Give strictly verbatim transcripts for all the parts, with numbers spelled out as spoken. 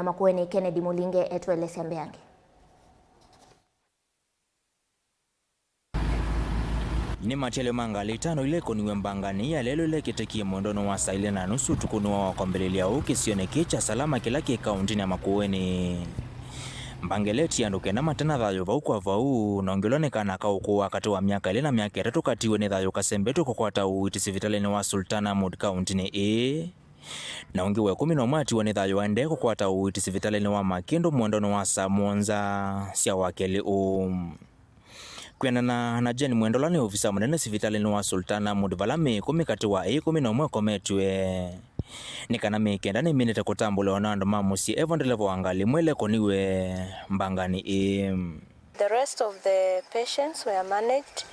Makueni Kennedy Mulinge etũelesya mbeange. Nĩ matialyo ma ngalĩ itano ila ikoniw'e mbanganĩ ya lelũ ĩla ĩkĩtĩkie mwendonĩ wa saa ilĩ na nusu ũtukũnĩ wa wakwambĩlĩlya ũũ kĩsionĩ kĩĩ kya Salama kĩla kĩ kaũntĩnĩ ya Makueni. Mbanga ĩla ĩtiie andũ kenda mate na thayũ vau kwa vau, na ũngĩ ũla nĩ kana ka ũkũũ wa katĩ wa myaka ĩlĩ na myaka ĩtatũ katiwe nĩ thayũ kasembetwe kũkwata ũiiti sivitalĩnĩ wa Sultan Ahmud kaũntĩnĩ ĩĩ. Na ũngĩ wa ĩkũmi na ũmwe atiwa nĩ thayũ aendee kũkwata ũiiti sivitalĩnĩ wa Makĩndũ mwendonĩ wa saa mũonza sya wakelĩ ũũ. Kwĩanana na Jane Mwenda ũla nĩ ovisa mũnene sivitalĩnĩ wa Sultan Ahmud, vala me ĩkũmi katĩ wa ĩĩ ĩkũmi na ũmwe akometw'e, nĩ kana me kenda nĩminĩte kũtambũlĩwa na andũ ma mũsyĩ e vo ndeleva wa ngalĩ ĩmwe ĩla ĩkoniw'e mbanganĩ ĩĩ. The rest of the patients were managed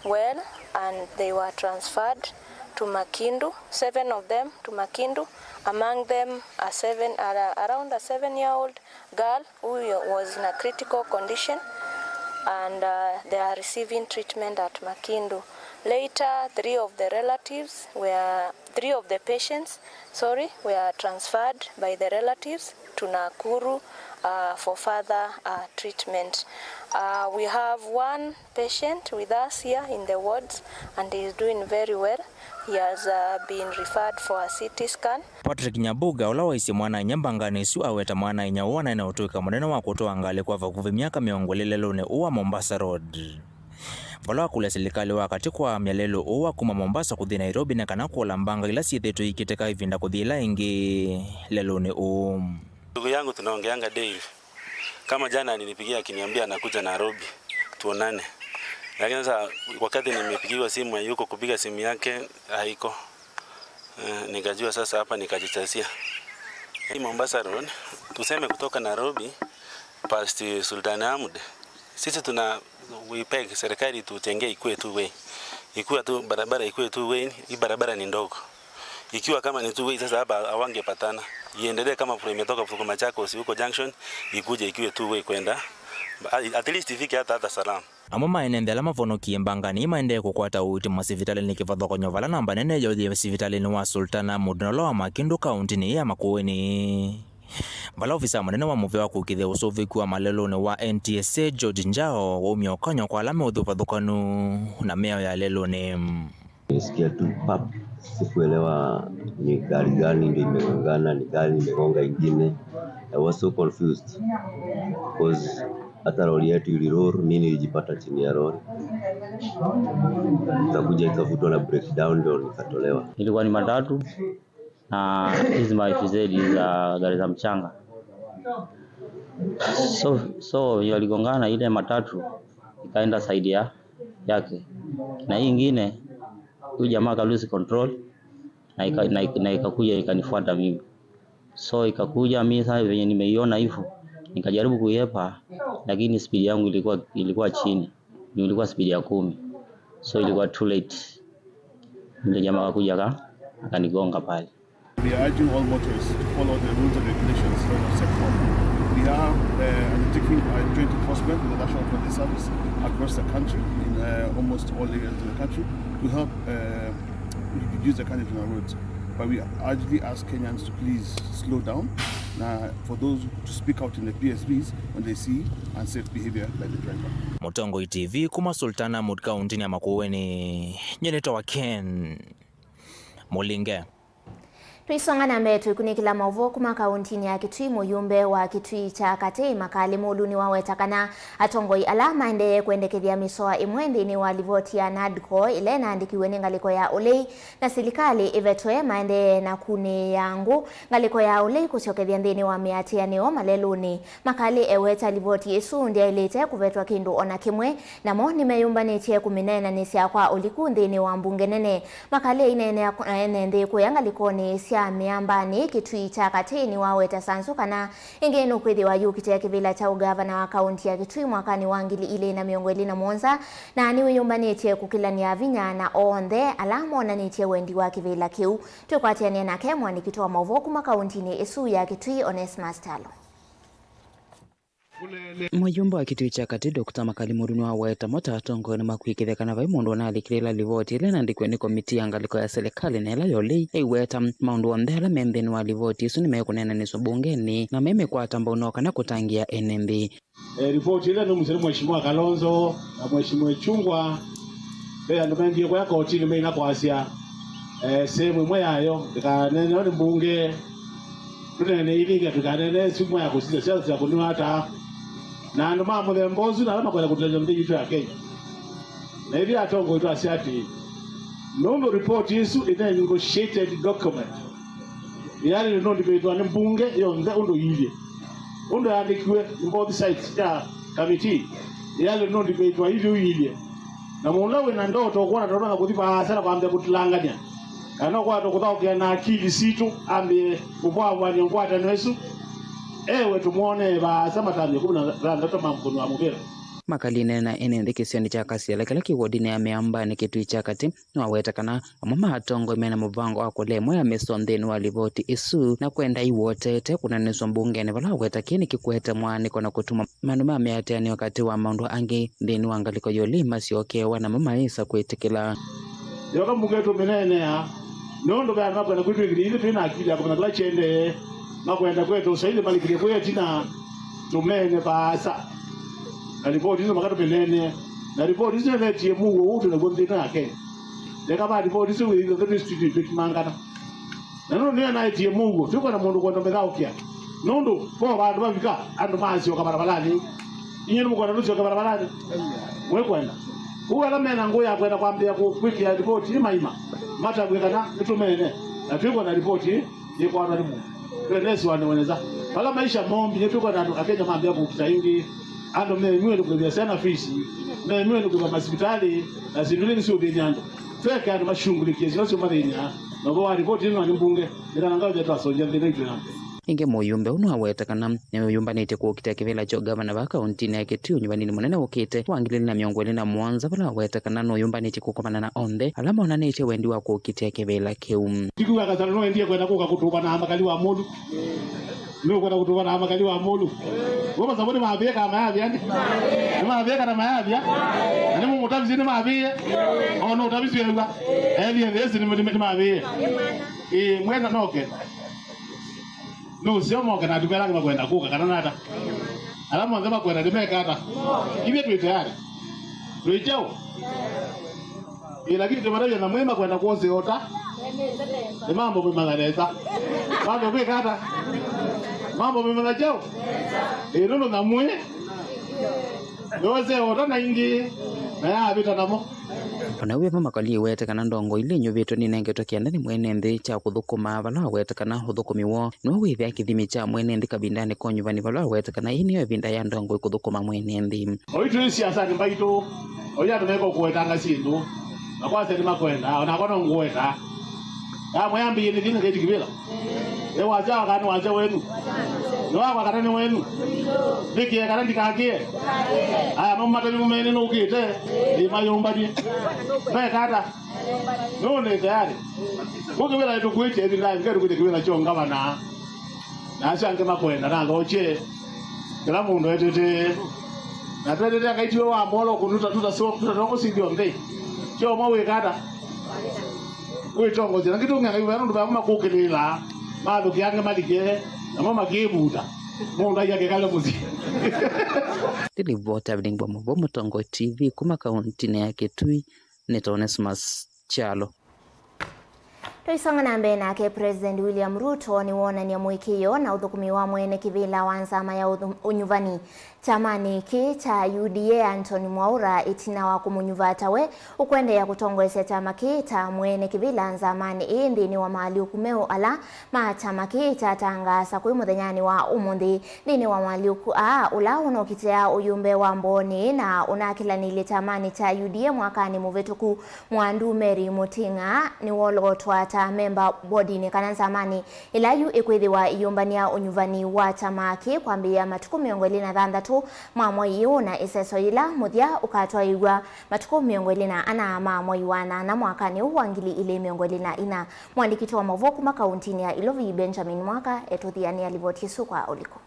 well and they were transferred to Makindu, seven of them to Makindu, among them a seven, a, around a seven-year-old girl who was in a critical condition, and, uh, they are receiving treatment at Makindu. Later, three of the relatives were, three of the patients, sorry, were transferred by the relatives to Nakuru, uh, for further, uh, treatment. Uh, we have one patient with us here in the wards and he is doing very well. He has, uh, been referred for a C T scan. Patrick Nyabuga, ũla waisye mwana-a-inyia mbanganĩ ĩsu, aweta mwana-a-inyia ũũ anaĩ na ũtũĩka mũnene wa kũtwaa ngalĩ kwa vakuvĩ myaka mĩongo ĩlĩ lelũnĩ ũũ wa Mombasa Road, vala wakũlya silikalĩ wa katĩ kwaamya lelũ ũũ wa kuma Mombasa kũthi Nairobi nĩ kana kũla mbanga ila syĩthĩĩtwe iikĩtĩka ĩvinda kũthi ĩla ĩngĩ lelũnĩ ũũ. Ndugu yangu tunaongeanga daily. Kama jana alinipigia akiniambia anakuja Nairobi, tuonane. Lakini sasa wakati nimepigiwa simu hayuko, kupiga simu yake haiko. Eh, nikajua sasa hapa nikajichasia. Hii Mombasa Road, tuseme kutoka Nairobi past Sultan Ahmud. Sisi tuna, we beg serikali tutengee ikuwe two way. Ikuwa tu barabara ikuwe two way, hii barabara ni ndogo. Ikiwa kama ni two way sasa hapa hawangepatana. Iendelee kama vile imetoka kutoka Machakos huko junction, ikuje ikiwe two way kwenda. At least ifike hata, hata Salama. Amwe ma ene nthĩ ala mavonokie mbanganĩ ii maendee kũkwata ũiiti masivitalĩnĩ kĩvathũkany'o vala namba nene yaũthie sivitalĩnĩ wa Sultan Ahmud na ũla wa Makindu kaũntĩnĩ ya Makueni, vala ovisa mũnene wa mũvĩa wa kũĩkĩĩthya ũsũvĩku wa malelũnĩ wa N T S A George Njao waumya ũkany'o kwa ala meũthi ũvathũkanu na mĩao ya lelũnĩ. Nilisikia tu pap, sikuelewa ni gari gani ndio imegongana, ni gari imegonga ingine. I was so confused because hata lori yetu iliroll, mimi nilijipata chini ya lori. Ikakuja ikavutwa na breakdown, ndio nikatolewa. Ilikuwa ni matatu na hizi ma F Z za gari za mchanga. So, so hiyo waligongana, ile matatu ikaenda side ya yake, na hii ingine huyu jamaa aka lose control na ika-, na ika-, na ikakuja ikanifuata mimi. So ikakuja mimi sasa, venye nimeiona hivyo, nikajaribu kuiepa, lakini speed yangu ilikuwa, ilikuwa chini, ilikuwa speed ya kumi, so ilikuwa too late. Yule jamaa akakuja aka-, akanigonga pale. We are urging all motorists to follow the rules and regulations that are set forth. We are, uh, undertaking a joint enforcement with the National Police Service across the country, in, uh, almost all areas of the country, to help, uh, reduce the carnage on our roads. But we urgently ask Kenyans to please slow down, na for those to speak out in the P S Vs when they see unsafe behavior by the driver. Mũtongoi T V kuma Sultan Ahmud kaũntĩnĩ ya Makueni, nyie nĩtawa Ken Mũlinge. Tũisonga na mbee tũikunĩkĩla maũvoo kuma kaũntĩnĩ ya Kitui, mũyumbe wa Kitui kya Katĩ, Makali Mũlu, nĩwaweta kana atongoi ala maendee kwendekethya mĩsoa ĩmwe nthĩnĩ wa livoti ya NADCO ĩla ĩnaandĩkiwe nĩ ngalĩko ya ũlei na silikalĩ ĩvetwe maendee na kunĩĩa ngũ ngalĩko ya ũlei kũsyokethya nthĩnĩ wa mĩatĩanĩo malelũnĩ. Makali eweta livoti ĩsu ndyaĩlĩte kũvetwa kĩndũ o na kĩmwe, namo nĩmeyũmbanĩtye kũmĩneenanĩsya kwa ũliku nthĩnĩ wa mbunge nene. Makali aineenea kũ-, ene nthĩ kũya ngalĩkonĩ sya mĩambanĩ Kitui kya Katĩ nĩwaweta Sansu kana ĩngĩ nũkwĩthĩwa yũkite kĩvĩla kya ũgavana wa kaũnti ya Kitui mwakanĩ wa ngili ilĩ na mĩongo ĩlĩ na mũonza, na nĩwĩyũmbanĩtye kũkĩlanĩa vinya na onthe ala monanĩtye wendi wa kĩvĩla kĩu. Twĩkwatĩanĩe nake mũandĩki witũ wa maũvoo kuma kaũntinĩ ĩsu ya Kitui, Onesmus Talo. Mũyumba wa Kitui kya Katĩ, Doctor Makali Mũru, nĩwaweta mo ta atongoi nĩmakwĩkĩthya kana vai mũndũ ũnalikĩlĩĩla livoti ĩla ĩnaandĩkiwe nĩ komitii ya ngalĩko ya silikalĩ na ĩla yolei, aiweta maũndũ onthe ala me nthĩnĩ wa livoti ĩsu nĩmekũneenanĩsw'a mbungenĩ na me mĩkwata mbau no kana kũtangĩĩa ene nthĩ. Eh, ripoti ĩla nĩmumisye nĩ Mheshimiwa Kalonzo na Mheshimiwa Ichung'wah, ve andũ mendie kũya kotinĩ meina kwasya, eh, sehemu ĩmwe yayo ndĩkaneenewe nĩ mbunge. Tũneeneilĩlya tũikaneenee sumwa ya kũsisya siasa sya kũnyw'a ata. Na andũ ma mũthemba ũsu na ala makwenda kũtethya nthĩ yitũ ya Kenya. Na ithyĩ atongoi twasya atĩĩ, nũndũ ripoti ĩsu ĩte negotiated document, yaĩlĩte no debate-wa nĩ mbunge yonthe ũndũ iilyĩ. Ũndũ yaandĩkiwe nĩ both sides sya committee, yaĩlĩte no debate-wa ĩthyũilyĩ. Na mũndũ ũla wĩ na ndoto ũkwona ta ũtonya kũthi vaasa na kwambĩĩa kũtilangany'a, kana no kwatwa kũthaũkĩa na akili sitũ, ambĩe kũvwavwany'a ngwatanĩo ĩsu, ewe tũmwonee vaasa matambya ĩkũmi na thanthatũ ma mũkũni wa mũvĩla. Makali aineena ene nthĩ kĩsionĩ kya Kasiala kĩla kĩ wodinĩ ya Mĩambanĩ Kitui kya Katĩ, nĩwaweta kana amwe ma atongoi mena mũvango wa kũlea ĩmwe ya mĩsoa nthĩnĩ wa livoti ĩsu na kwenda iwotete kũneenanĩsw'a mbungenĩ, vala aweta kĩĩ nĩkĩkwete mwaanĩko na kũtuma Maũndũ ma mĩatĩanĩo katĩ wa maũndũ angĩ nthĩnĩ wa ngalĩko ya ũlei masyokeewa, namo mayĩsa kwĩtĩkĩla. Yoka mbunge tũmĩneenea, nũndũ ve andũ makwenda kwĩtw'ĩkĩthya ithyĩ twĩ na akili ya kũmanya kĩla kĩendee, makwenda kweta ũsaithi malikĩlye kwĩ ĩtina, tũmeene vaasa. Na ripoti isu maka tũmĩneenea. Na ripoti isu nĩnetie mũuo ũũ twĩ naw'o nthĩ ĩno ya Kenya. Leka va ripoti isu wĩthĩwe twĩ studio twĩkimangana. Na nũndũ nĩyo naetie mũuo, tũkwenda mũndũ kwenda mĩthaũkĩa. Nũndũ vo vandũ vavika, andũ maasyoka varavalani. Inyuĩ nĩmũkwenda tũsyoke varavalani? Mwĩkwenda? Kũu ala mena ngũĩ ya kwenda kwambĩĩa kũ-, kwĩkĩa ripoti ĩ maima, matavw'e kana nĩtũmeene, na twĩkwenda ripoti ĩ yĩkwatwa nĩ mũndũ. Twĩnesũanĩwe nesa. Vala maisha mombie, nĩtwĩkwenda andũ Akenya mambĩĩa kũkita ĩngĩ. Andũ memĩwe nĩ kũlĩvya syana fees, memĩwe nĩ kũlĩva masivitalĩ, na syĩndũ ingĩ nĩsyũthĩny'a andũ. Tweke andũ mashungulikie syĩla syũmathĩny'a, na ũvoo wa ripoti ĩno nĩ mbunge, nĩ kana ngaũthe twasũngĩa nthĩna itũ ya mbee. Ĩngĩ mũyumbe ũũ nĩwaweta kana nĩyũmbanĩtye kũkitĩa kĩvĩla kya ũngavana vaa kauntinĩ ya Kitui ũnyuvaninĩ mũnene ũkĩte wa ngili ilĩ na mĩongo ĩlĩ na mũonza, vala waweta kana nũyũmbanĩtye kũkomana na onthe ala monanĩtye wendi wa kũkitĩa kĩvĩla kĩu. Ndikuga Kasarũ nũendie kwenda kũka kũtũva na makali wa mũlũ. Nũkwenda kũtũva na makali wa mũlũ. Woma sabu nĩ mavĩe kana mayavĩa ndi? Nĩ mavĩe kana mayavĩa? Na nĩ mũmũtavisye nĩ mavĩe? O nũtavisye ew'a. Ethie thĩsi nĩ, nĩ, nĩ mavĩe. Ĩĩ, mwena noke. Nũseo moke na atumĩa ala angĩ makwenda kũka kana nata? Ala monthe makwenda nĩmeka ata? Ithyĩ twĩ tayari. Twĩ kyaũ? Ĩĩ, lakini tũmatavya nyamũ ĩ makwenda kwosea ũta. Nĩ mambo mĩmanya nesa. Mambo kwĩka ata? Mambo mĩmanya kyaũ? Ĩĩ, nũndũ nyamũ ĩ yosea ũta na ingĩ, na yavĩta namo. O na wĩvo Makali aiweta kana ndongo ila inyuvĩtwe ninengetwe kĩanda nĩ mwene nthĩ kya kũthũkũma, vala waweta kana ũthũkũmi woo nĩw'o wĩthĩa kĩthimi kya mwene nthĩ kavindanĩ ka ũnyuvani, vala waweta kana ĩĩ nĩyo ĩvinda ya ndongo kũthũkũma mwene nthĩ. Oyu twĩ siasanĩ mbaitũ, oyu andũ meko kũwetanga syĩndũ, na kwasya nĩmakwenda, o nakwa no ngũweta. Amwe ambĩie nĩ thĩna kĩti kĩvĩla. Ĩ wasya wa kana nĩ wasya wenyu? Nĩ wakwa kana nĩ wenyu? Nĩkĩe kana ndikakĩe? Aya, mamatavi mũmene nũkĩte, ĩ mayũmbanie. Meka ata? Nũũ nĩ tayari? Kũ kĩvĩla ĩtũkwĩtye ĩvinda ĩngĩ tũkwĩtye kĩvĩla kyo ngavana. Na asu angĩ makwenda na thokye. Kĩla mũndũ etete. Na twetete akaitiwe wa mbolo kũnuta tuta so tuta toko sithio nthĩ. Kyo mwa wĩka ata? Kwĩtongosya na kĩtũng'e ngai wenu ndũvamwe makũkĩlĩla. Mathũkĩa angĩ malike. Namo makĩvuta. Mũndũ aia kĩkale mũsyĩ. Ndĩlivota Vilingwa Mũvo, Mũtongo T V, kuma kauntinĩ ya Kitui, nĩ Onesmus Kyalo. Tũisonga na mbee nake, President William Ruto nĩwonany'a mũĩkĩĩo na ũthũkũmi wa mwene kĩvĩla wa nzama ya ũthu-, ũnyuvani kyamanĩ kĩĩ kya U D A, Anthony Mwaũra, ĩtina wa kũmũnyuva ta we ũkwendeea kũtongoesya kyama kĩĩ ta mwene kĩvĩla nzamanĩ ĩĩ nthĩnĩ wa maalyũku meũ ala ma kyama kĩĩ kyatangaasa kwĩ mũthenyanĩ wa ũmũnthĩ. Nthĩnĩ wa maalyũku aa, ũla ũnokitĩa ũyũmbe wa Mbooni na ũnakĩlanĩlye kyamanĩ kya U D A mwakanĩ mũvĩtũku, Mwandu Mary Muting'a nĩwolotwa ta memba bodinĩ kana nzamanĩ ĩla yu ĩkwĩthĩwa ĩyũmbany'a ũnyuvani wa kyama kĩĩ kwambĩĩa matukũ mĩongo ĩlĩ na thanthatũ ma mwei ũũ, na ĩseso yĩla mũthya ũkatwaĩw'a matukũ mĩongo ĩlĩ na ana ma mwei wa nyanya mwakanĩ ũũ wa ngili ilĩ mĩongo ĩlĩ na inya. Mũandĩki witũ wa maũvoo kuma kauntinĩ ya Ilovi, Benjamin Mwaka, etũthianĩa livoti ĩsu kwa ũliku.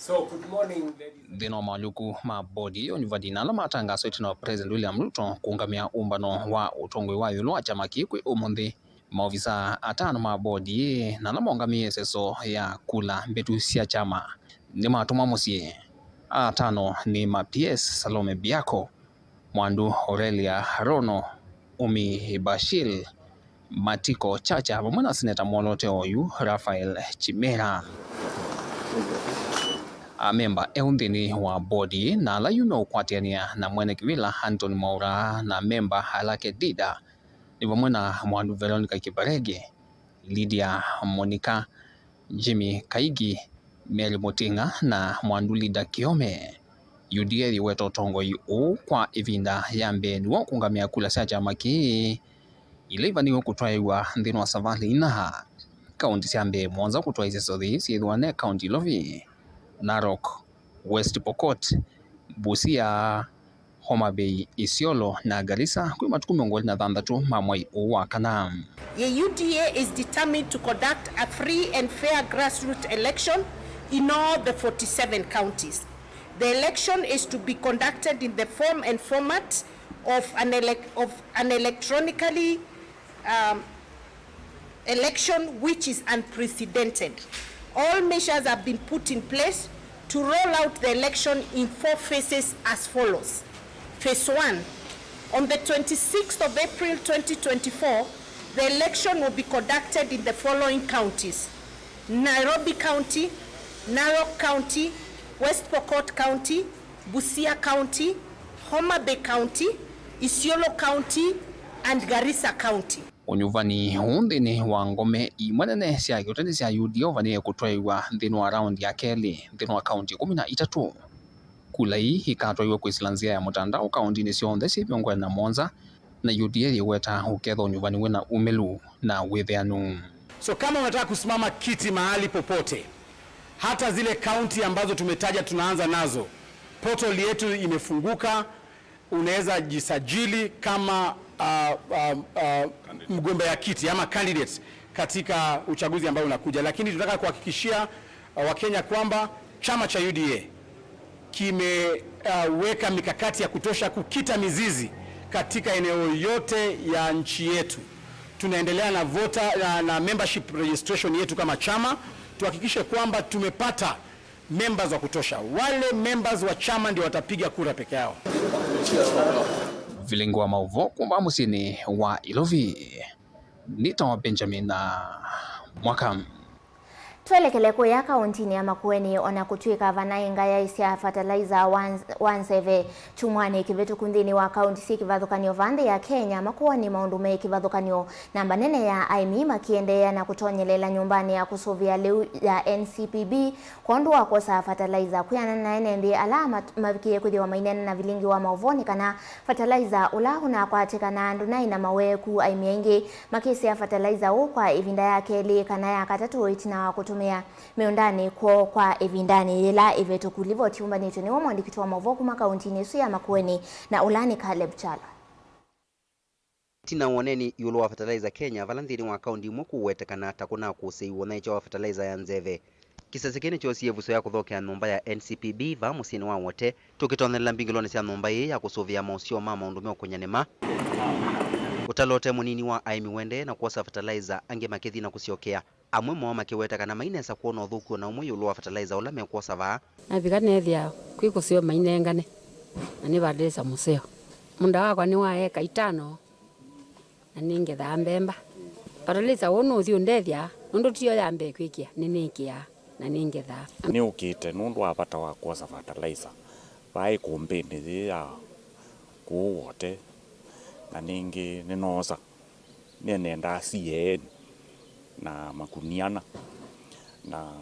Nthĩnĩ wa maũlyũku ma bodi ya ũnyuvani na ala matangaaswa ĩtina wa President William Ruto kũũngamĩa ũmbano wa ũtongoi wa ĩũlũ wa kyama kĩĩ kwĩ ũmũnthĩ, maovisa atano ma bodi ĩĩ na ala maũngamĩe ĩseso ya kula mbĩtu sya kyama nĩmatũmwa mũsyĩ. Atano nĩ ma P S Salome Biako, Mwandu Aurelia Rono, Umi Bashir, Matiko Chacha vamwe na seneta mwolote oyu Raphael Chimera. Amemba eũ nthĩnĩ wa bodi na ala yu meũkwatĩanĩa na mwene kĩvĩla Anthony Mwaura na amemba alake Dida nĩ vamwe na Mwandu Veronica Kibarege, Lydia Monica, Jimmy Kaigi, Mary Muting'a na Mwandu Linda Kiome. U D A yĩweta ũtongoi ũũ kwa ĩvinda ya mbee nĩw'o kũũngamĩa kula sya kyama kĩĩ ila ivanĩwe kũtwaĩwa nthĩnĩ wa savalĩ ina. Kaunti sya mbee mũonza kũtwaĩĩsya ĩseso yĩĩ syĩthĩwa ne kaunti Ilovi, Narok, West Pokot, Busia, Homa Bay, Isiolo na Garissa kwĩ matukũ mĩongo ĩlĩ na thanthatũ ma mwai ũũ wa kana. Ye U D A is determined to conduct a free and fair grassroots election in all the forty-seven counties. The election is to be conducted in the form and format of an elec-, of an electronically, um, election which is unprecedented. All measures have been put in place to roll out the election in four phases as follows. Phase one, on the twenty-sixth of April twenty twenty-four, the election will be conducted in the following counties: Nairobi County, Narok County, West Pokot County, Busia County, Homa Bay County, Isiolo County, and Garissa County. Ũnyuvani ũũ nthĩnĩ wa ngome imwe nene sya kĩũteti sya U D A ũvanĩĩe kũtwaĩwa nthĩnĩ wa raundi ya kelĩ nthĩnĩ wa kaunti ĩkũmi na itatũ. Kula ii ikatwaĩwe kwĩsĩla nzĩa ya mũtandao kauntinĩ syonthe syĩ mĩongo ĩlĩ na mũonza, na U D A yĩweta ũkethwa ũnyuvani wĩna umĩlu na wĩthĩanu. So kama unataka kusimama kiti mahali popote, hata zile kaunti ambazo tumetaja tunaanza nazo, portal yetu imefunguka, unaweza jisajili kama, ah, ah, ah, mgombea kiti ama candidate katika uchaguzi ambao unakuja, lakini tunataka kuhakikishia, ah, Wakenya kwamba chama cha U D A kimeweka mikakati ya kutosha kukita mizizi katika eneo yote ya nchi yetu. Tunaendelea na voter, na, na membership registration yetu kama chama, tuhakikishe kwamba tumepata members wa kutosha. Wale members wa chama ndio watapiga kura peke yao. Vilingi wa maũvoo kuma mũsyĩnĩ wa Ilovi. Nĩtawa Benjamin, ah, Mwaka. Twelekele kũya kaũntinĩ ya Makueni, o na kũtw'ĩka vanaĩ ngayaĩ sya fertilizer wa, wa nzeve. Kyumwanĩ kĩvĩtũku nthĩnĩ wa kaũnti syĩ kĩvathũkany'o va nthĩ ya Kenya, Makueni maũndũ me kĩvathũkany'o, namba nene ya aĩmi makĩendeea na kũtonyelela nyũmbanĩ ya kũsũvĩa lĩu ya N C P B kwondũ wa kwosa fertilizer. Kwĩanana na ene nthĩ ala mat-, mavikĩe kwĩthĩwa maineena na vilingi wa maũvoo nĩ kana fertilizer ũla ũnakwatĩkanaa ndũnaĩ na maweeku, aĩmi aingĩ makĩsĩa fertilizer ũũ kwa ĩvinda ya kelĩ kana ya katatũ ĩtina wa kũtũmĩa mĩũndanĩ kwoo kwa ĩvindanĩ yĩla ĩvĩtũku. Livoti yũmbanĩtw'e nĩwe mũandĩki witũ wa maũvoo kuma kaũntinĩ ĩsu ya Makueni, na ũla nĩ Caleb Kyalo. Ĩtina wa ũneeni ĩũlũ wa fertilizer Kenya, vala nthĩnĩ wa kaũnti imwe kũũwetekana ta kũnakũsĩiw'e ũnyaĩĩkya wa fertilizer ya nzeve, kĩsese kĩĩ nĩkyoosie ĩvuso ya kũthokea nyũmba ya N C P B vaa mũsyĩnĩ wa Wote, tũkĩtonyelela mbingĩlonĩ sya nyũmba ĩĩ ya kũsũvĩa maũseo ma maũndũ meũkũnya nĩma. Ũtalo ũte mũnini wa aĩmi ũendee na kwosa fertilizer, angĩ makĩthi na kũsyokea. Amwe moo makĩweta kana mainesa kwona ũthũku o na ũmwe ĩũlũ wa fertilizer ũla mekwosa vaa. Navika neethĩa kwĩ kũseo mainengane, na nĩ fertilizer mũseo. Mũũnda wakwa nĩ wa eka itano, na nĩngethaa mbemba. Fertilizer ũũ nũthi ũndethya, nũndũ tiyo ya mbee kwĩkĩa, nĩnĩkĩaa, na nĩngethaa. Nĩũkĩte nũndũ wa vata wa kwosa fertilizer vaa ĩkũmbĩnĩ yĩĩ ya kũũ Wote, na nĩngĩ nĩnoosa. Nĩnendaa C A N na makunia ana, na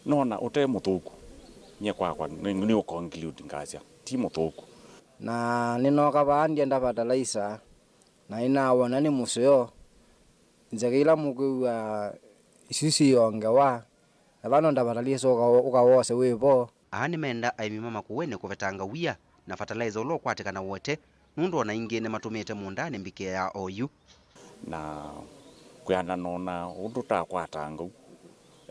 nona ũte mũthũku. Nyie kwakwa nĩ, nĩ ũconclude ngasya ti mũthũku. Na nĩnooka vaa ndyenda fertilizer, na nĩnawona nĩ mũseo. Nzeve ila mũkwĩw'a isu siyongewa, na vano nda fertilizer ũka-, ũkawose wĩ vo. Aa nĩmenda aĩmi ma Makueni kũvetanga wia na fertilizer ũla ũkwatĩkana Wote, nũndũ o na ĩngĩ nĩmatũmĩte mũũndanĩ mbikĩa ya oyu. Na kwĩanana na ũndũ takwatanga ũu,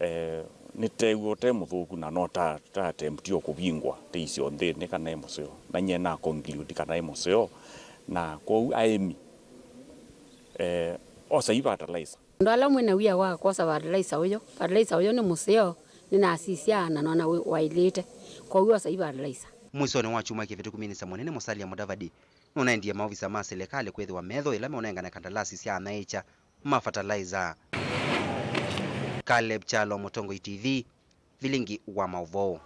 eh, Nĩteew'a ũte mũthũku na no ta, ta attempt o kũvingwa ndĩisyo nthĩnĩ kana e mũseo. Na nyie na conclude kana e mũseo, na kwoou aĩmi, eh, osai fertilizer. Andũ ala mwĩ na wia wa kwosa fertilizer ũyũ, fertilizer ũyũ nĩ mũseo, nĩnasisya na nona wĩ-, waĩlĩte. Kwoou osai fertilizer. Mwĩsonĩ wa kyumwa kĩvĩtũku, Minista Mũnene Musalia Mudavadi nũnaendie maovisa ma silikalĩ kwĩthĩwa metho ĩla meũnengane kandalasi sya anaĩkya ma fertilizer. Caleb Kyalo, Mũtongoi T V, vilingi wa maũvoo.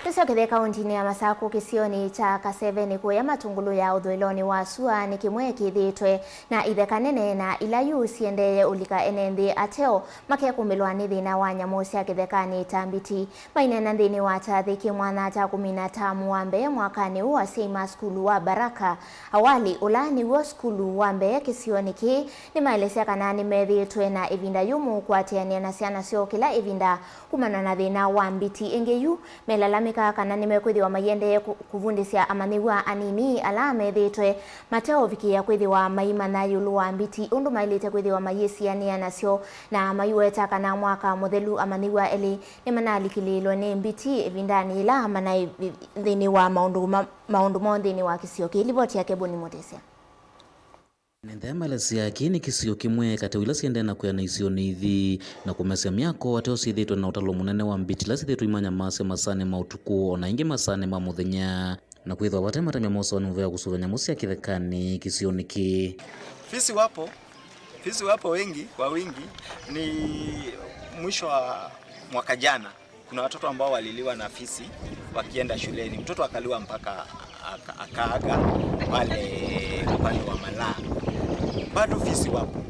Nĩsyokethye kaũntinĩ ya Masakũ kĩsionĩ kya Kaseveni kũya Matũngũlũ ya ũthũĩlonĩ wa sua nĩ kĩmwe kĩthĩĩtwe na itheka nene na ila yu siendee ũlika ene nthĩ ateo makekũmbĩlwa nĩ thĩna wa nyamũ sya kĩthekanĩ ta mbiti. Maineena nthĩnĩ wa kyathĩ kĩ mwanya kya kũmina taamu wa mbee mwakanĩ ũũ, asyai ma sukulu wa Baraka Awali, ũla nĩw'o sukulu wa mbee kĩsionĩ kĩĩ, nĩmaelesya kana nĩmethĩĩtwe na ĩvinda yũmũ kũatĩanĩa na syana syoo kĩla ĩvinda kumana na thĩna wa mbiti. Ĩngĩ yu, melalamĩka kana nĩmekwĩthĩwa maiendee kũ-, kũvundĩsya amanyĩw'a anini ala methĩĩtwe mateũvikĩĩa kwĩthĩwa maimanya ĩũlũ wa mbiti ũndũ maĩlĩte kwĩthĩwa mayĩsianĩa nasyo, na maiweta kana mwaka mũthelu amanyĩw'a elĩ nĩmanalikĩlĩĩlwe nĩ mbiti ĩvindanĩ yĩla manaĩ nthĩnĩ wa maũndũ ma-, maũndũ moo nthĩnĩ wa kĩsio kĩĩ. Livoti yake Boni Mũtĩsya. Nĩnthea maelesya kĩĩ nĩ kĩsio kĩmwe katĩ wa ila siendee na kwĩana isionĩ ithi na kũmesya myako ateo syĩthĩĩtwe na ũtalo mũnene wa mbiti ila syĩthĩĩtwe imanyamaasya masaanĩ ma ũtukũ, o na ĩngĩ masaanĩ ma mũthenya, na kwĩthĩwa vate matambya mosoo nĩ mũvea kũsũvĩa nyamũ sya kĩthekanĩ kĩsionĩ kĩĩ. Fisi wapo, fisi wapo wengi, kwa wingi. Ni mwisho wa mwaka jana, kuna watoto ambao waliliwa na fisi wakienda shuleni. Mtoto akaliwa mpaka aka-, akaaga pale upande wa Malaa. Bado fisi wapo.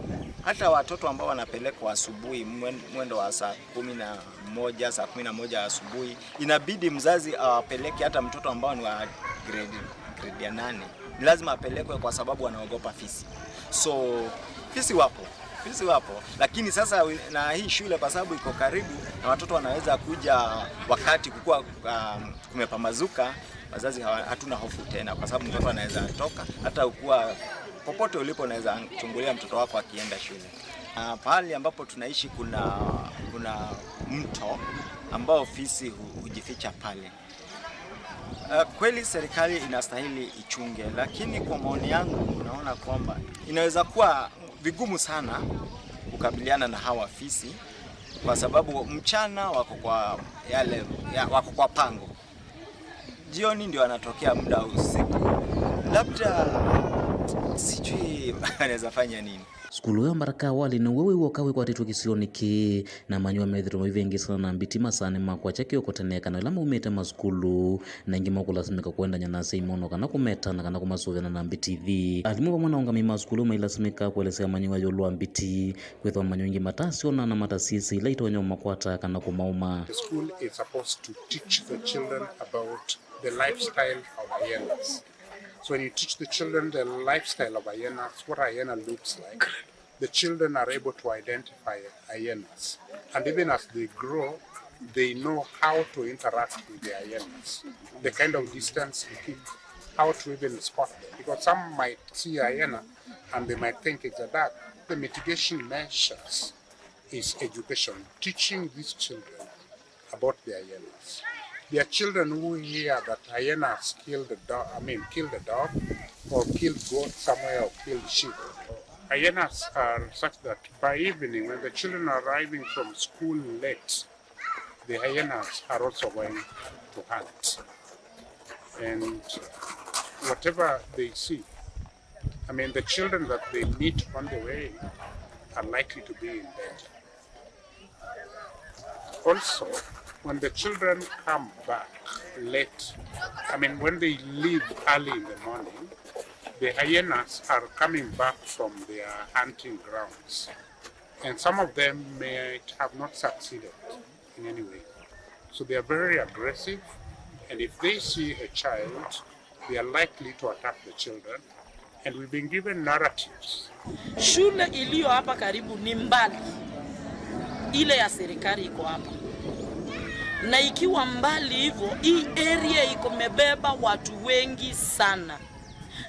Hata watoto ambao wanapelekwa asubuhi mwen-, mwendo wa saa kumi na moja, saa kumi na moja asubuhi, inabidi mzazi awapeleke, hata mtoto ambao ni wa grade, grade ya nane. Ni lazima apelekwe kwa sababu wanaogopa fisi. So, fisi wapo, fisi wapo, lakini sasa wi-, na hii shule kwa sababu iko karibu na watoto wanaweza kuja wakati kukua, um, kumepambazuka, wazazi hawa-, hatuna hofu tena kwa sababu mtoto anaweza toka, hata ukua popote ulipo unaweza chungulia mtoto wako akienda shule. Ah, pahali ambapo tunaishi kuna, kuna mto ambao fisi hu-, hujificha pale. Ah, kweli serikali inastahili ichunge, lakini kwa maoni yangu naona kwamba inaweza kuwa vigumu sana kukabiliana na hawa fisi kwa sababu mchana wako kwa yale, ya, wako kwa pango. Jioni ndio anatokea muda wa usiku. Labda sijui anaweza fanya nini. Sukulu ya Mbaraka Awali nĩw'o wĩ w'oka wĩkwatĩtwe kĩsionĩ kĩĩ, na amanyĩw'a methĩtwe maivĩngĩĩsana na mbiti masaanĩ ma kwakya kĩoko tene kana ĩla maumĩte masukulu, na ĩngĩ makũlasimĩka kũendany'a na asyai moo kana kũmetana kana kũmasũvĩana na mbiti ithi. Alimũ vamwe na aũngamĩi ma sukulu mailasimĩka kũelesya amanyĩw'a ĩũlũ wa mbiti, kwĩthĩwa amanyĩw'a aingĩ matasyona na matasyĩsĩ ila itonya ũmakwata kana kũmaũma. The school is supposed to teach the children about the lifestyle of hyenas. So when you teach the children the lifestyle of hyenas, what a hyena looks like, the children are able to identify hyenas. And even as they grow, they know how to interact with the hyenas, the kind of distance to keep, how to even spot them. Because some might see a hyena and they might think it's a duck. The mitigation measures is education, teaching these children about the hyenas. There are children who hear that hyenas killed a dog, I mean, killed a dog, or killed goat somewhere, or killed sheep. Hyenas are such that by evening, when the children are arriving from school late, the hyenas are also going to hunt. And whatever they see, I mean, the children that they meet on the way are likely to be in danger. Also, when the children come back late, I mean, when they leave early in the morning, the hyenas are coming back from their hunting grounds. And some of them might have not succeeded in any way. So they are very aggressive, and if they see a child, they are likely to attack the children. And we've been given narratives. Shule iliyo hapa karibu ni mbali, ile ya serikali iko hapa, na ikiwa mbali hivyo, hii area iko mebeba watu wengi sana.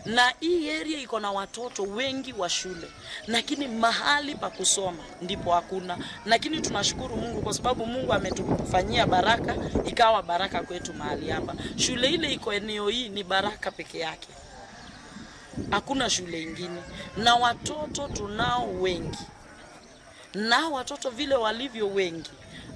Na hii area iko na watoto wengi wa shule, lakini mahali pa kusoma ndipo hakuna. Lakini tunashukuru Mungu kwa sababu Mungu ametufanyia baraka, ikawa baraka kwetu mahali hapa. Shule ile iko eneo hii ni baraka peke yake. Hakuna shule ingine. Na watoto tunao wengi. Na watoto vile walivyo wengi,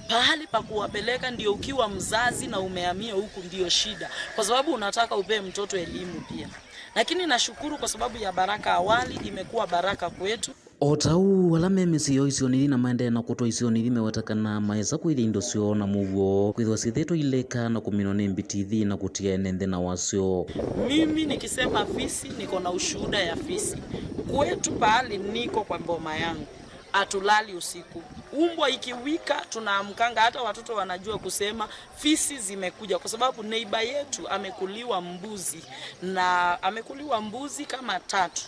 pahali pa kuwapeleka ndio, ukiwa mzazi na umehamia huku ndio shida, kwa sababu unataka upee mtoto elimu pia. Lakini nashukuru kwa sababu ya baraka awali, imekuwa baraka kwetu. O ta ũu, ala me mĩsyĩ yoo isionĩ ithi na maendee na kũtwa isionĩ ithi meweta kana maesa kwĩthya indo syoo na mũuo kwĩthwa syĩthĩtwe ileka na kũminwa nĩ mbitithi na kũtia ene nthĩ na wasyo. Mimi nikisema fisi, niko na ushuhuda ya fisi. Kwetu pahali niko kwa boma yangu, hatulali usiku. Umbwa ikiwika, tunaamkanga. Hata watoto wanajua kusema fisi zimekuja, kwa sababu neiba yetu amekuliwa mbuzi, na amekuliwa mbuzi kama tatu.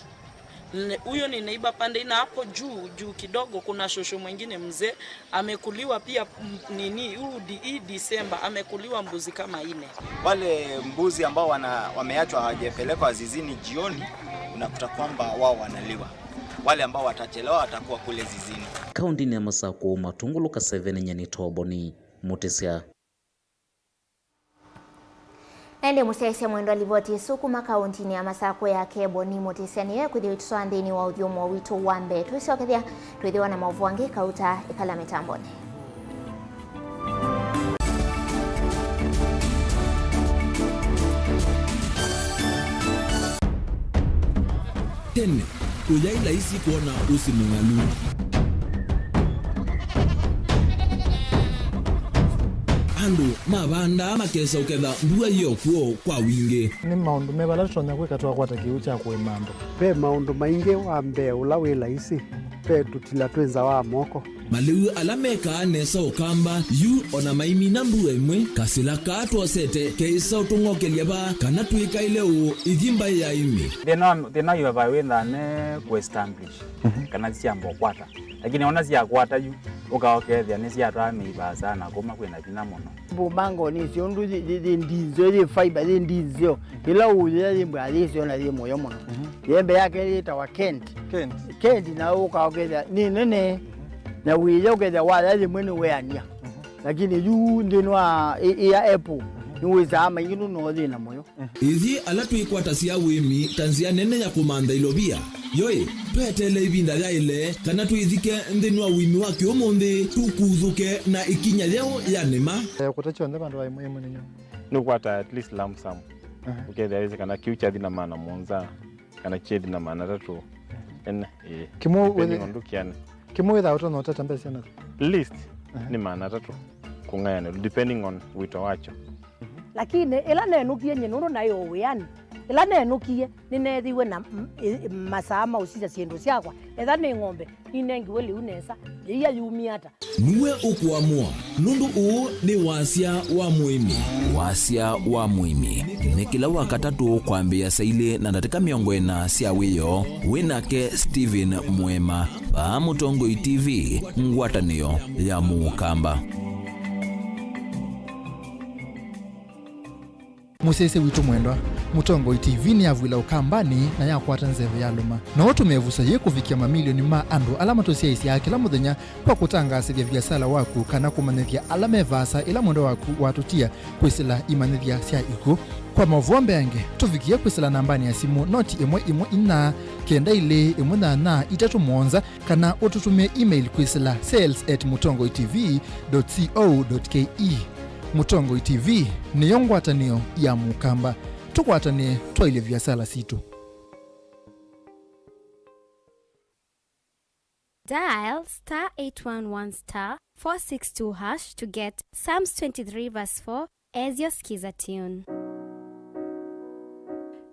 Ne-, huyo ni neiba pande ina. Hapo juu, juu kidogo, kuna shosho mwingine mzee amekuliwa pia, m-, nini, huu di-, hii Disemba amekuliwa mbuzi kama ine. Wale mbuzi ambao wana-, wameachwa hawajapelekwa zizini jioni, unakuta kwamba wao wanaliwa. Wale ambao watachelewa watakuwa kule zizini. Kaũntĩnĩ ya Masakũ, Matũngũlũ Kaseveni, nyie nĩ Toboni Mũtĩsya. Na ĩndĩ mũsyaĩĩsya mwendwa, livoti ĩsu kuma kaũntĩnĩ ya Masakũ yake Boni Mũtĩsya nĩyo ĩkwĩthĩwa ĩtũtwaa nthĩnĩ wa ũthyũmũo witũ wa mbee. Twĩsyokethya, twĩthĩwa na maũvoo angĩ kauta ĩkala mĩtambonĩ. Tene, kũyaĩ laisi kwona ũsĩ mũng'alu. Andũ mavandaa makesa ũketha mbua yĩ o kw'o kwa wingĩ. Nĩ maũndũ meva ala tũtonya kwĩka twakwata kĩw'ũ kya kũĩma andũ? Ve maũndũ maingĩ. Wa mbee ũla wĩ laisi, ve tũtila twĩ nza wa moko. Malĩu ala mekaa nesa Ũkamba yu o na maimina mbua ĩmwe, kasĩla kaa twosete keĩsa ũtũng'okelya vaa kana twĩkaĩle ũũ ithi mbaĩ ya ĩmĩ. Thĩna wa, thĩna wa vaa wĩthaa ne kũ establish, mhm, kana syamba ũkwata. Lakini ona syakwata yu, ũka ũkethĩa nĩsyatwaa mĩi vaasa na kũma kwĩna vinya mũno. Mbumangoni icio ũndũ yĩ, yĩ, yĩ ndinzeo, yĩ fiber, yĩ ndinzeo. Ĩla ũũyĩa yĩ mbwa yĩseo na yĩ mũyo mũno. Mhm. Yembe yake yĩtawa Kent. Kent. Kent, na ũka ũkethĩa nĩ nene. Mhm. Na wĩya ũkethĩa waya yĩmwe nĩ weania. Mhm. Lakini yu nthĩnĩ wa ĩ-, ĩ ya apple, mhm, nĩwĩsaa maingĩ nũndũ no yĩ na mũyo. Ithyĩ ala twĩkwatasya ũĩmi ta nzĩa nene ya kũmantha ilovia, yoĩ, tweteele ĩvinda yaĩle kana twĩthike nthĩnĩ wa ũĩmi wa kĩũmũnthĩ, tũkuthũke na ĩkinya yeũ ya nĩma. Eh, kũta kyonthe vandũ va ĩmwe ĩmwe nĩ nyũ. Nĩũkwata at least lump sum. Aha. Ũkethĩa wĩsĩ kana kĩu kyathi na maana mũonza, kana kyethi na maana atatũ. Ene, ĩĩ. Kĩmwe depending wĩthĩ-, on ndũkĩane. Kĩmwe wĩthaa ũtonya ũtata mbesa syana? Least, aha, nĩ maana atatũ kũng'ayanĩlwa, depending on wĩto wakyo. Lakini ĩla nenũkie nyie, nũndũ naĩ o wĩanĩ, ĩla nenũkie, nĩneethiwe na m-, ĩ-, masaa ma ũsisya syĩndũ syakwa. Etha nĩ ng'ombe, ninengiwe lĩu nesa, yĩia yumie ata? Nue ũkũamũa, nũndũ ũũ nĩ wasya wa mũĩmi. Wasya wa mũĩmi nĩ kĩla Wakatatũ kwambĩĩa saa ilĩ na ndatĩka mĩongo ĩna sya wĩoo. Wĩ nake Stephen Mwema, vaa Mũtongoi T V, ngwatanĩo ya Mũkamba. Mũsyaĩĩsya witũ mwendwa, Mũtongoi T V nĩyavw'ĩla Ũkambanĩ na yakwata nzeve yalũma. No ũtũme ĩvuso yĩĩ kũvikĩa mamilioni ma andũ ala matũsyaĩĩsyaa kĩla mũthenya kwa kũtangaasĩthya viasala waku kana kũmanyĩthya ala me vaasa ĩla mwendwa waku watũtia kwĩsĩla imanyĩthya sya ikw'ũ. Kwa maũvoo mbeange, tũvikĩe kwĩsĩla nambanĩ ya simũ noti ĩmwe ĩmwe inya, kenda ilĩ ĩmwe nyanya itatũ mũonza, kana ũtũtũmĩe email kwĩsĩla sales at mũtongoi T V dot co dot K E. Mũtongoi T V nĩyo ngwatanĩo ya Mũkamba. Tũkwatanĩe twaĩlye viasala sitũ. Dial star eight one one star four six two hash to get Psalms twenty-three verse four as your skiza tune.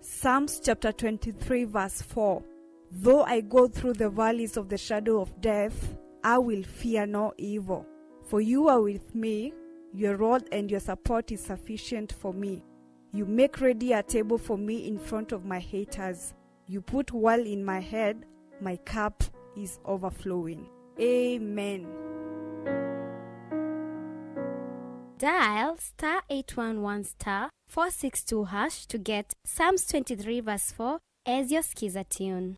Psalms chapter twenty-three, verse four. Though I go through the valleys of the shadow of death, I will fear no evil. For you are with me, your rod and your support is sufficient for me. You make ready a table for me in front of my haters. You put oil in my head, my cup is overflowing. Amen. Dial star eight one one star four six two hash to get Psalms twenty-three verse four as your skiza tune.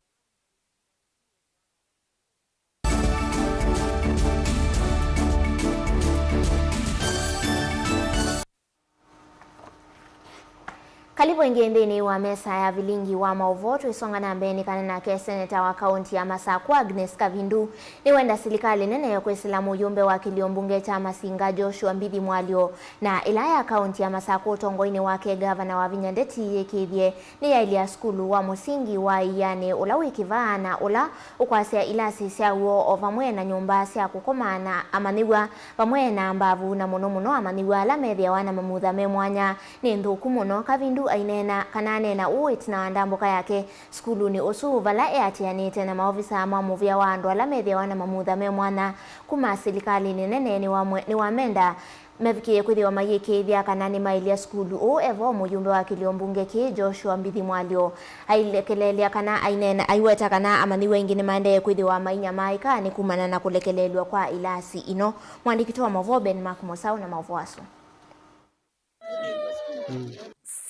Kalivu ĩngĩ nthĩnĩ wa mesa ya vilingi wa maũvoo. Twĩsonga na mbee nĩ kana nake seneta wa kaunti ya Masakũ, Agnes Kavindu, nĩwenda silikalĩ nene kwĩsĩla mũyũmbe wa kĩlio mbunge kya Masinga, Joshua Mbithi Mwalyo, na ĩla ya kaunti ya Masakũ ũtongoinĩ wake ngavana Wavinya Ndeti yĩkĩĩthye nĩyaĩlya sukulu wa mũsingi wa Ianĩ, ũla wĩ Kĩvaa na ũla ũkwasya ilasi sya w'o o vamwe na nyũmba sya kũkoma na amanyĩw'a vamwe na mbavu, na mũno mũno amanyĩw'a ala methĩawa na mamutha me mwanya. Nĩ nthũku mũno, Kavindu aineena kana aneena ũu ĩtina wa ndambũka yake sukulunĩ ũsu, vala eatĩanĩte na maovisa ma mũvĩa wa andũ ala methĩawa na mamutha me mwanya kuma silikalĩnĩ nene. Nĩwamwe-, nĩwamenda mavikĩĩe kwĩthĩwa mayĩkĩĩthya kana nĩmaĩlya sukulu ũũ e vo mũyũmbe wa kĩlio mbunge kĩĩ, Joshua Mbithi Mwalyo. Ailekeleelya kana aineena, aiweta kana amanyĩw'a aingĩ nĩmaendee kwĩthĩwa mainyamaaĩka nĩ kumana na kũlekeleelw'a kwa ilasi ino. Mwandĩki witũ wa maũvoo Ben Mark Mũsaũ na maũvoo asu.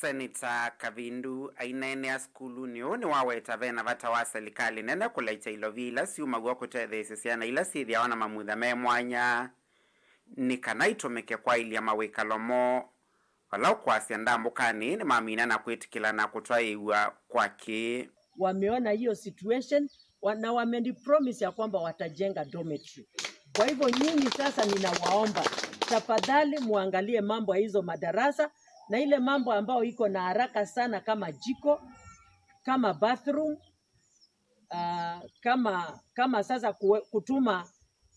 Seneta Kavindu aineenea sukulunĩ ũũ nĩwaweta vena vata wa silikalĩ nene kũlaĩkya ilovia ila syumaw'a kũtetheesya syana ila syĩthĩawa na mamutha me mwanya, nĩ kana itũmĩke kwaĩlya mawĩkalo moo, vala ũkwasya ndambũkanĩ nĩmamina na kwĩtĩkĩla na kũtwaĩĩw'a kwa kĩĩ. Wameona hiyo situation, wa-, na wamenipromise ya kwamba watajenga dormitory. Kwa hivyo nyinyi sasa, ninawaomba tafadhali muangalie mambo ya hizo madarasa na ile mambo ambayo iko na haraka sana kama jiko, kama bathroom, ah, kama, kama sasa kuwe-, kutuma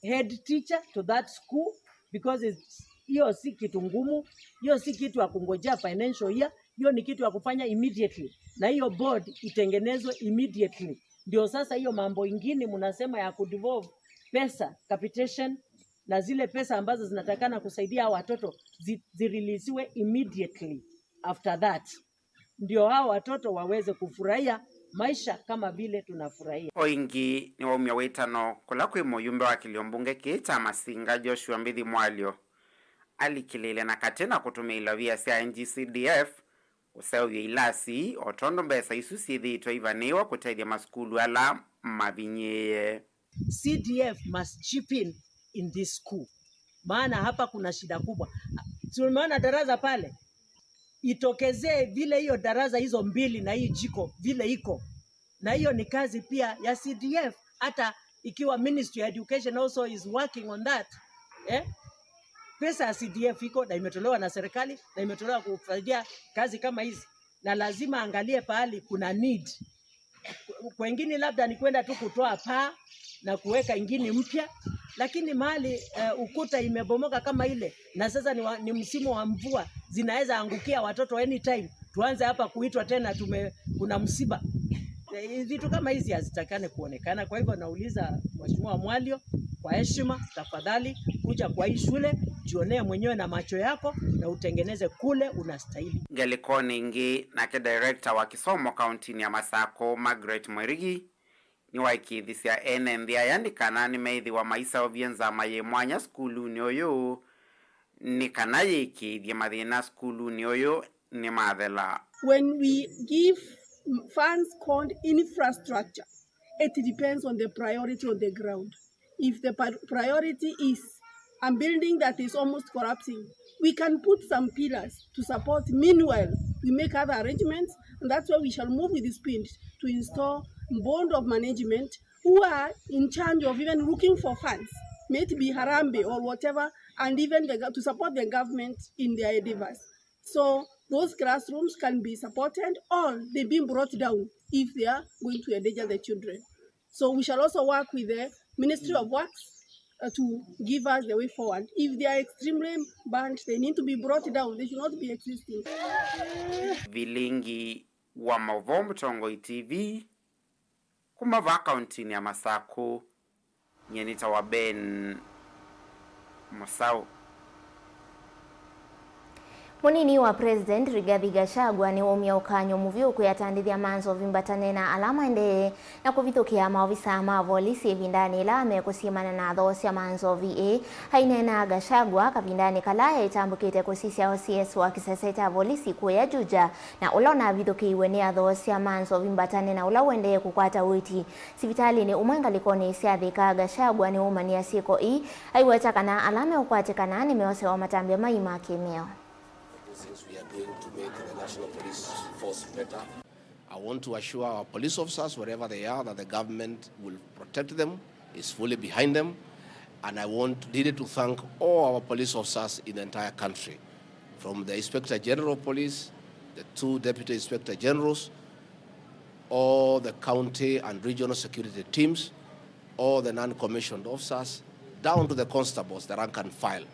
head teacher to that school, because it's, hiyo si kitu ngumu, hiyo si kitu ya kungojea financial year, hiyo ni kitu ya kufanya immediately, na hiyo board itengenezwe immediately. Ndio sasa hiyo mambo ingine mnasema ya kudevolve pesa, capitation, na zile pesa ambazo zinatakana kusaidia hao watoto zi-, zireleasiwe immediately after that, ndio hao watoto waweze kufurahia maisha kama vile tunafurahia. O ĩngĩ nĩwaumya wĩtano kũla kwĩ mũyũmbe wa kĩlio mbunge kĩĩ kya Masinga, Joshua Mbithi Mwalyo, alikĩlĩĩle na katĩ na kũtũmĩa ilovia sya N G C D F kũseũvya ilasi, o tondũ mbesa isu syĩthĩĩtwe ivanĩĩwa kũtethya masukulu ala mavinyĩĩe. C D F must chip in in this school, maana hapa kuna shida kubwa. Tumeona darasa pale, itokezee vile hiyo darasa hizo mbili na hii jiko vile iko, na hiyo ni kazi pia ya C D F, hata ikiwa Ministry ya Education also is working on that. Eh? Pesa ya C D F iko na imetolewa na serikali na imetolewa kufanyia kazi kama hizi, na lazima angalie pahali kuna need. Kwengine labda ni kwenda tu kutoa paa na kuweka ingine mpya, lakini mahali, eh, ukuta imebomoka kama ile, na sasa ni, wa, ni msimu wa mvua, zinaweza angukia watoto anytime, tuanze hapa kuitwa tena tume-, kuna msiba. Eh, vitu kama hizi hazitakane kuonekana. Kwa hivyo nauliza Mheshimiwa Mwalio, kwa heshima, tafadhali kuja kwa hii shule, jionee mwenyewe na macho yako na utengeneze kule unastahili. Ngelekoni ĩngĩ, nake director wa kĩsomo kauntinĩ ya Masakũ, Margaret Mwerigi, nĩwaĩkĩĩthisya ene nthĩ aya nĩ kana nĩmeĩthĩwa maiseũvye nzama yĩ mwanya sukulunĩ ũyũ, nĩ kana yĩĩkĩĩthye mathĩna sukulunĩ ũyũ nĩmathela. When we give funds called infrastructure, it depends on the priority on the ground. If the par-, priority is a building that is almost collapsing, we can put some pillars to support. Meanwhile, we make other arrangements, and that's why we shall move with speed to install board of management who are in charge of even looking for funds, may it be Harambee or whatever, and even the, gov- to support the government in their endeavors. So those classrooms can be supported or they being brought down if they are going to endanger the children. So we shall also work with the Ministry of Works, uh, to give us the way forward. If they are extremely bad, they need to be brought down. They should not be existing. Vilingi wa Mauvoo, Mũtongoi T V, kuma vaa kauntinĩ ya Masakũ, nyie nĩtawa Ben Mũsaũ. Mũnini wa President Rigathi Gachagua nĩwaumya ũkany'o mũvyũ kwĩ atandĩthya ma nzovi mbatane na ala maendee na kũvithũkĩa maovisa ma volisi ĩvindanĩ yĩla mekwĩsyĩmana na athoosya ma nzovi ĩĩ. Aineena Gachagua kavindanĩ kala etambũkĩte kũsisya O C S wa kĩsese kya volisi kũya Juja, na ũla ũnavithũkĩiwe nĩ athoosya ma nzovi mbatane na ũla ũendee kũkwata ũiiti sivitalĩnĩ ũmwe ngalĩkonĩ sya Thika. Gachagua nĩwaumany'a syĩko ii, aiweta kana ala meũkwatĩkana nĩmeosewa matambya mai ma kĩmĩao. Things we are doing to make the National Police Force better. I want to assure our police officers, wherever they are, that the government will protect them, is fully behind them, and I want really to thank all our police officers in the entire country, from the Inspector General of Police, the two Deputy Inspector Generals, all the county and regional security teams, all the non-commissioned officers, down to the constables, the rank and file,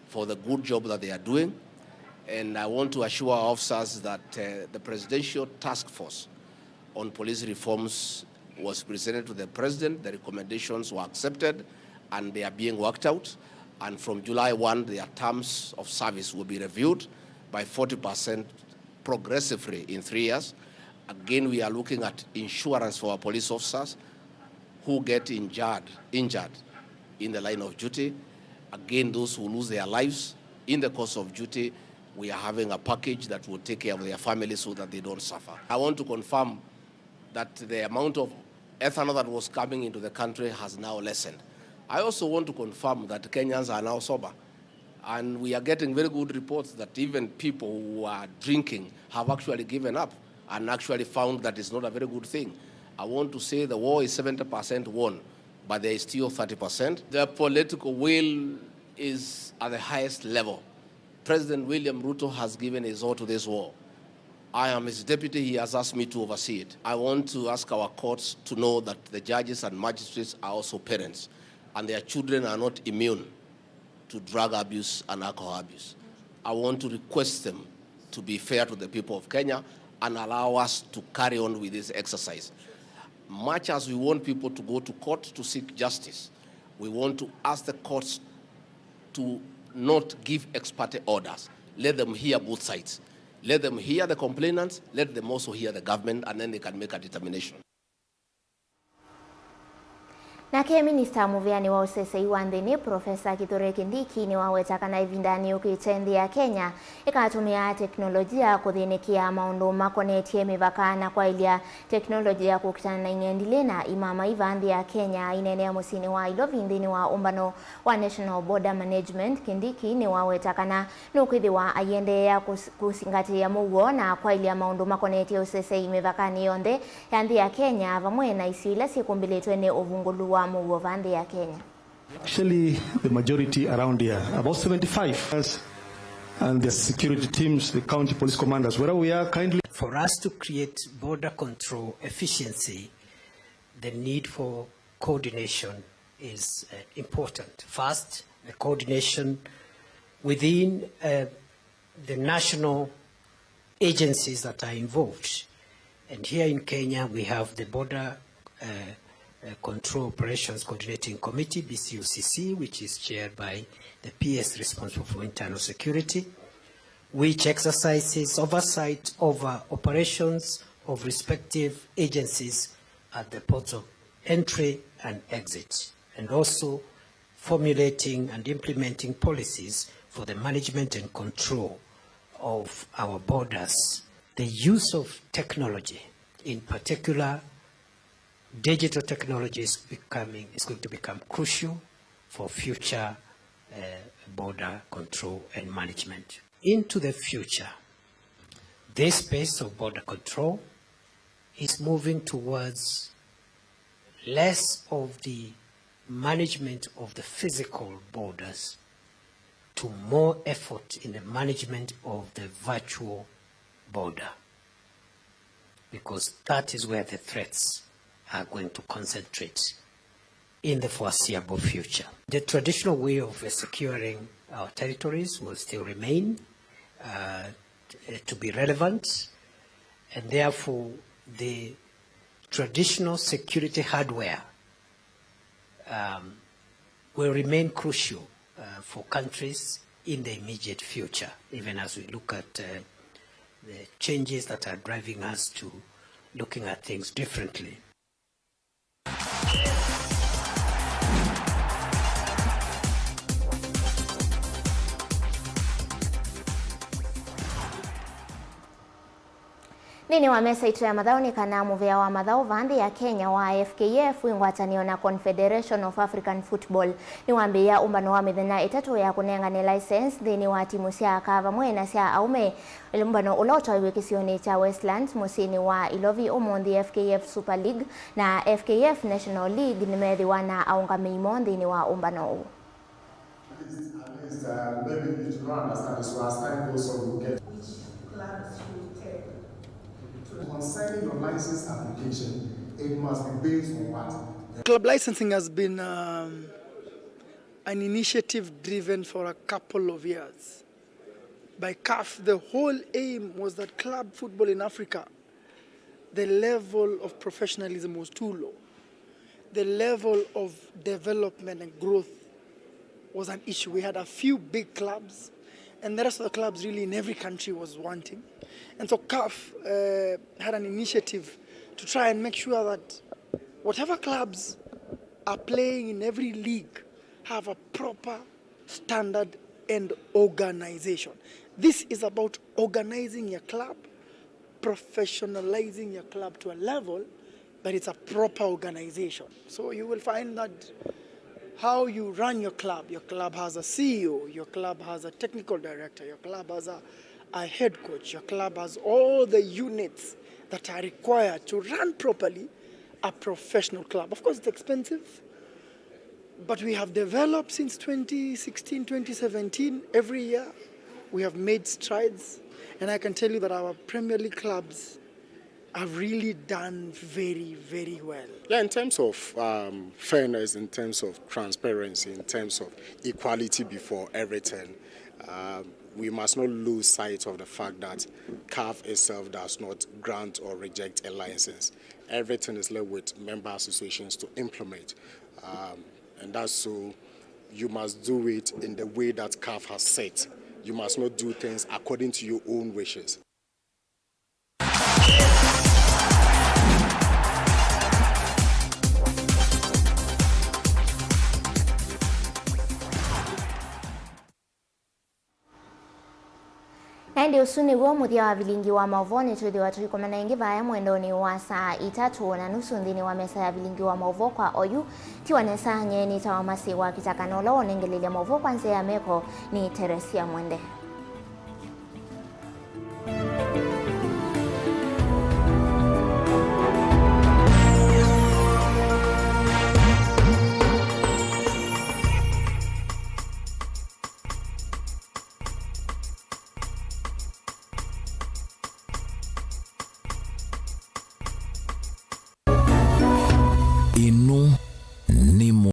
for the good job that they are doing. And I want to assure our officers that, uh, the Presidential Task Force on Police Reforms was presented to the President, the recommendations were accepted, and they are being worked out. And from July one, their terms of service will be reviewed by forty percent progressively in three years. Again, we are looking at insurance for our police officers who get injured, injured in the line of duty. Again, those who lose their lives in the course of duty, we are having a package that will take care of their families so that they don't suffer. I want to confirm that the amount of ethanol that was coming into the country has now lessened. I also want to confirm that Kenyans are now sober, and we are getting very good reports that even people who are drinking have actually given up and actually found that it's not a very good thing. I want to say the war is seventy percent won, but there is still thirty percent. The political will is at the highest level. President William Ruto has given his all to this war. I am his deputy, he has asked me to oversee it. I want to ask our courts to know that the judges and magistrates are also parents, and their children are not immune to drug abuse and alcohol abuse. I want to request them to be fair to the people of Kenya and allow us to carry on with this exercise. Much as we want people to go to court to seek justice, we want to ask the courts to not give ex parte orders. Let them hear both sides. Let them hear the complainants, let them also hear the government, and then they can make a determination. Nake minista mũvĩanĩ wa ũsesei wa nthĩnĩ, Profesa Kithure Kindiki, nĩwaweta kana ĩvindanĩ yũkĩte nthĩ ya Kenya ĩkatũmĩa teknolojia kũthĩnĩkĩa maũndũ makonetye mĩvaka na kwaĩlya teknolojia kũkitana na ing'endilĩ na imama iva nthĩ ya Kenya. Aineenea mũsyĩnĩ wa Ilovi nthĩnĩ wa ũmbano wa National Border Management, Kindiki nĩwaweta kana nũkwĩthĩwa aiendeea kũs-, kũsingatĩĩa mũuo na kwaĩlya maũndũ makonetye ũsesei mĩvakanĩ yonthe ya nthĩ ya Kenya, vamwe na isio ila syĩkũmbĩlĩtwe nĩ ũvungũlu wa mũuo va nthĩ ya Kenya. Actually, the majority around here, about seventy-five, and the security teams, the county police commanders, wherever we are, kindly. For us to create border control efficiency, the need for coordination is, uh, important. First, the coordination within, uh, the national agencies that are involved. And here in Kenya, we have the Border, uh, uh, Control Operations Coordinating Committee, B C O C C, which is chaired by the P S responsible for internal security, which exercises oversight over operations of respective agencies at the ports of entry and exit, and also formulating and implementing policies for the management and control of our borders. The use of technology, in particular digital technology, is becoming, is going to become crucial for future, uh, border control and management. Into the future, this space of border control is moving towards less of the management of the physical borders to more effort in the management of the virtual border, because that is where the threats are going to concentrate in the foreseeable future. The traditional way of, uh, securing our territories will still remain, uh, t-, to be relevant, and therefore the traditional security hardware, um, will remain crucial, uh, for countries in the immediate future, even as we look at, uh, the changes that are driving us to looking at things differently. Nthĩnĩ wa mesa itũ ya mathaũ nĩ kana mũvĩa wa mathaũ vaa nthĩ ya Kenya wa F K F wĩ ngwatanĩo na Confederation of African Football nĩwambĩĩa ũmbano wa mĩthenya ĩtatũ ya kũnengane license nthĩnĩ wa timũ sya aka vamwe na sya aũme. Ũmbano ũla ũtwaiwe kĩsionĩ kya Westlands mũsyĩnĩ wa Ilovi ũmũnthĩ, F K F Super League na F K F National League nĩmeethĩwa na aũngamĩi moo nthĩnĩ wa ũmbano ũũ. At least, at least, uh, maybe you do not understand this, so as time goes on, we'll get which clubs you take to. Concerning your license application, it must be based on what? Club licensing has been, um, an initiative driven for a couple of years by CAF. The whole aim was that club football in Africa, the level of professionalism was too low. The level of development and growth was an issue. We had a few big clubs, and the rest of the clubs really in every country was wanting. And so CAF, uh, had an initiative to try and make sure that whatever clubs are playing in every league have a proper standard and organization. This is about organizing your club, professionalizing your club to a level that it's a proper organization. So you will find that how you run your club, your club has a C E O, your club has a technical director, your club has a, a head coach, your club has all the units that are required to run properly a professional club. Of course, it's expensive, but we have developed since twenty sixteen, twenty seventeen. Every year, we have made strides, and I can tell you that our Premier League clubs have really done very, very well. Yeah, in terms of, um, fairness, in terms of transparency, in terms of equality before everything, um, we must not lose sight of the fact that CAF itself does not grant or reject a license. Everything is left with member associations to implement. Um, and that's so you must do it in the way that CAF has set. You must not do things according to your own wishes. Na ĩndĩ ũsu nĩw'o mũthya wa vilingi wa maũvoo. Nĩtwĩthĩwa tũikomana ĩngĩ vaya mwendonĩ wa saa itatũ na nusu nthĩnĩ wa mesa ya vilingi wa maũvoo kwa oyu. Tiwa nesa, nyie nĩtawa Masi wa Kitaka, na ũla wonengelelya maũvoo kwa nzĩa ya meko nĩ Teresia Mwende.